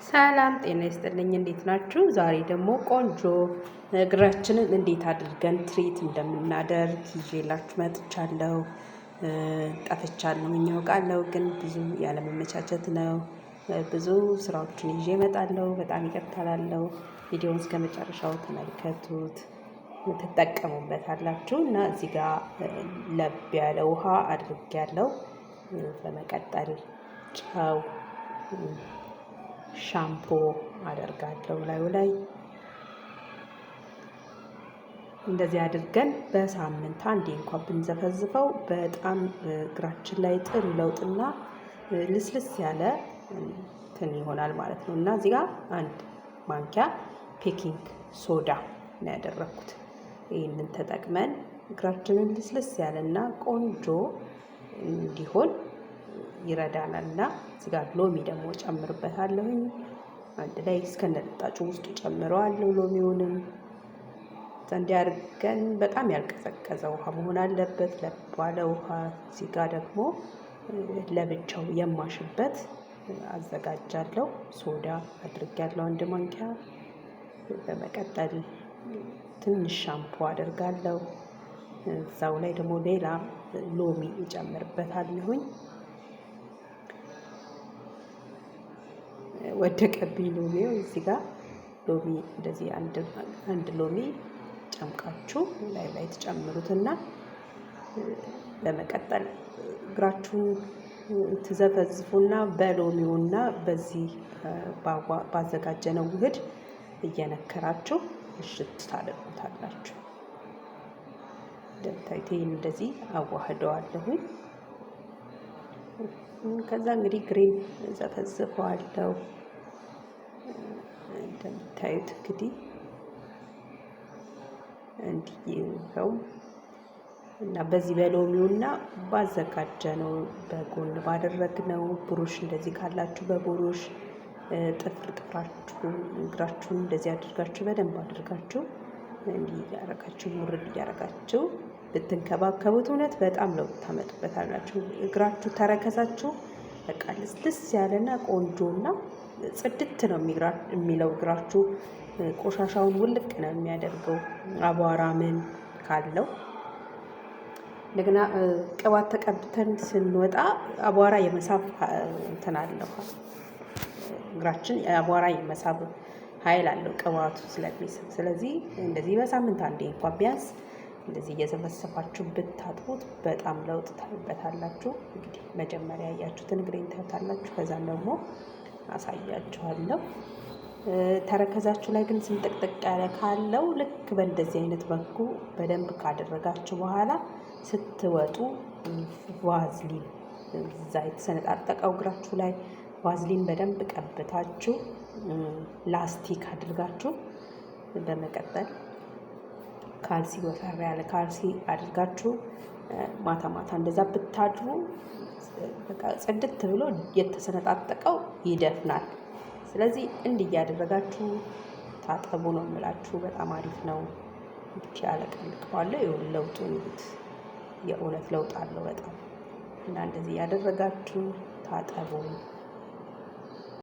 ሰላም ጤና ይስጥልኝ እንዴት ናችሁ? ዛሬ ደግሞ ቆንጆ እግራችንን እንዴት አድርገን treat እንደምናደርግ ይዤላችሁ መጥቻለሁ። ጠፍቻለሁ አውቃለሁ፣ ግን ብዙ ያለመመቻቸት ነው። ብዙ ስራዎችን ይዤ እመጣለሁ። በጣም ይቅርታ እላለሁ። ቪዲዮውን እስከ መጨረሻው ተመልከቱት፣ ትጠቀሙበታላችሁ። እና እዚህ ጋር ለብ ያለ ውሃ አድርጌያለሁ። በመቀጠል ጨው ሻምፖ አደርጋለሁ ላዩ ላይ። እንደዚህ አድርገን በሳምንት አንዴ እንኳን ብንዘፈዝፈው በጣም እግራችን ላይ ጥሩ ለውጥና ልስልስ ያለ እንትን ይሆናል ማለት ነው። እና እዚህ ጋር አንድ ማንኪያ baking soda ነው ያደረኩት። ይህንን ተጠቅመን እግራችንን ልስልስ ያለና ቆንጆ እንዲሆን ይረዳናል። እና እዚህ ጋር ሎሚ ደግሞ ጨምርበታለሁኝ። አንድ ላይ እስከነልጣጩ ውስጡ ጨምረዋለሁ ሎሚውንም እንዲያርገን በጣም ያልቀዘቀዘ ውሃ መሆን አለበት፣ ለብ ባለ ውሃ። እዚህ ጋር ደግሞ ለብቻው የማሽበት አዘጋጃለሁ። ሶዳ አድርጌያለሁ አንድ ማንኪያ። በመቀጠል ትንሽ ሻምፖ አደርጋለሁ። እዛው ላይ ደግሞ ሌላ ሎሚ እጨምርበታለሁኝ። ወደቀብኝ ሎሚው። እዚህ ጋር ሎሚ እንደዚህ አንድ ሎሚ ጨምቃችሁ ላይ ላይ ትጨምሩትና በመቀጠል እግራችሁን ትዘፈዝፉና በሎሚውና በዚህ ባዘጋጀነው ውህድ እየነከራችሁ እሽት ታደርጉታላችሁ። እንደምታዩት ይሄን እንደዚህ አዋህደዋለሁኝ። ከዛ እንግዲህ ግሪን ዘፈዝፈዋለሁ። እንደምታዩት እንግዲህ እንዲህ ነው እና በዚህ በሎሚውና ባዘጋጀነው በጎን ባደረግነው ብሩሽ እንደዚህ ካላችሁ በብሩሽ ጥፍር ጥፍራችሁን እግራችሁን እንደዚህ አድርጋችሁ በደንብ አድርጋችሁ እንዲህ እያደረጋችሁ ውርድ እያደረጋችሁ ብትንከባከቡት እውነት በጣም ለውጥ ታመጡበታላችሁ። እግራችሁ ተረከዛችሁ በቃ ልስልስ ያለና ቆንጆና ጽድት ነው የሚለው እግራችሁ። ቆሻሻውን ውልቅ ነው የሚያደርገው አቧራ ምን ካለው። እንደገና ቅባት ተቀብተን ስንወጣ አቧራ የመሳብ እንትን አለው፣ እግራችን አቧራ የመሳብ ኃይል አለው ቅባቱ ስለሚስብ። ስለዚህ እንደዚህ በሳምንት አንዴ እንኳን ቢያንስ እንደዚህ እየዘፈዘፋችሁ ብታጥቡት በጣም ለውጥ ታዩበታላችሁ። እንግዲህ መጀመሪያ ያያችሁትን እግሬን ታዩታላችሁ። ከዛም ደግሞ አሳያችኋለሁ። ተረከዛችሁ ላይ ግን ስንጥቅጥቅ ያለ ካለው ልክ በእንደዚህ አይነት መልኩ በደንብ ካደረጋችሁ በኋላ ስትወጡ ቫዝሊን እዛ የተሰነጣጠቀው እግራችሁ ላይ ቫዝሊን በደንብ ቀብታችሁ ላስቲክ አድርጋችሁ በመቀጠል ካልሲ ወፈር ያለ ካልሲ አድርጋችሁ ማታ ማታ እንደዛ ብታድሩ በቃ ጽድት ብሎ የተሰነጣጠቀው ይደፍናል። ስለዚህ እንዲህ እያደረጋችሁ ታጠቡ ነው የምላችሁ። በጣም አሪፍ ነው። ብቻ ያለቀልቀዋለሁ። ይኸው ለውጡን እዩት። የእውነት ለውጥ አለው በጣም። እና እንደዚህ እያደረጋችሁ ታጠቡ።